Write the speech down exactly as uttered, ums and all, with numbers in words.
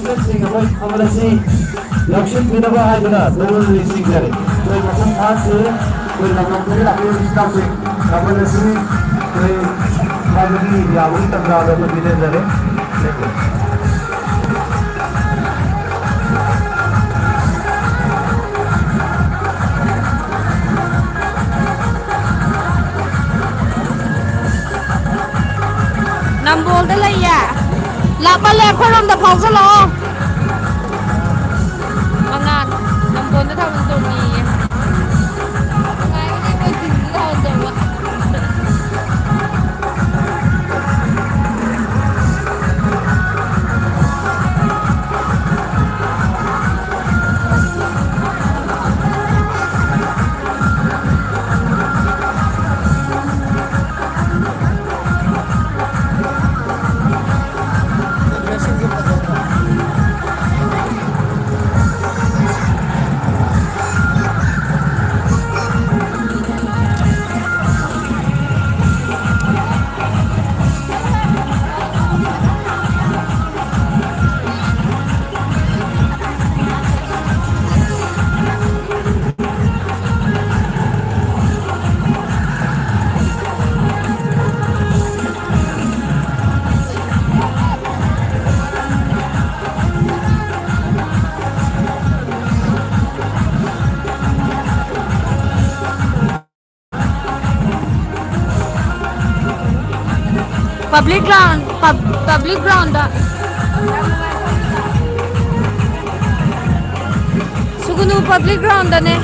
ꯁꯤꯡ ꯑꯩꯈꯣꯏ ꯈꯝꯕꯜ ꯑꯁꯤ ꯂꯧꯁꯤꯟꯕꯤꯅꯕ ꯍꯥꯏꯗꯨꯅ ꯇꯔꯨ ꯇꯔꯨ ꯅꯤꯡꯁꯤꯡꯖꯔꯤ꯫ ꯑꯩꯈꯣꯏ ꯃꯊꯪ ꯊꯥꯁꯤ ꯑꯩꯈꯣꯏ ꯂꯝꯗꯝꯗꯒꯤ ꯂꯥꯛꯄꯤꯕ ꯏꯆꯤꯟ ꯏꯅꯥꯎꯁꯤꯡ ꯈꯝꯕꯜ ꯑꯁꯤ ꯑꯩꯈꯣꯏ ꯈ꯭ꯋꯥꯏꯗꯒꯤ ꯌꯥꯕꯒꯤ ꯇꯥꯟꯖꯥꯗꯣ ꯑꯩꯈꯣꯏ ꯄꯤꯅꯖꯔꯤ꯫ ꯅꯝꯕꯣꯜꯗ ꯂꯩꯌꯦ꯫ ꯂꯥꯞꯃꯜꯂꯦ, ꯑꯩꯈꯣꯏꯔꯣꯝꯗ ꯐꯥꯎꯖꯜꯂꯛꯑꯣ꯫ ꯃꯉꯥꯜ, ꯅꯝꯕꯣꯜꯗ ꯊꯥꯕꯜ ꯆꯣꯡꯉꯤꯌꯦ꯫ ꯅꯨꯡꯉꯥꯏꯕꯅꯦ ꯑꯩꯈꯣꯏ ꯈꯨꯟꯁꯤꯗ ꯊꯥꯕꯜ ꯆꯣꯡꯕ꯫ ꯄꯕ꯭ꯂꯤꯛ ꯒ꯭ꯔꯥꯎꯟ, ꯄꯕ꯭ꯂꯤꯛ ꯒ꯭ꯔꯥꯎꯟꯗ꯫ ꯁꯨꯒꯨꯅꯨ ꯄꯕ꯭ꯂꯤꯛ ꯒ꯭ꯔꯥꯎꯟꯗꯅꯦ꯫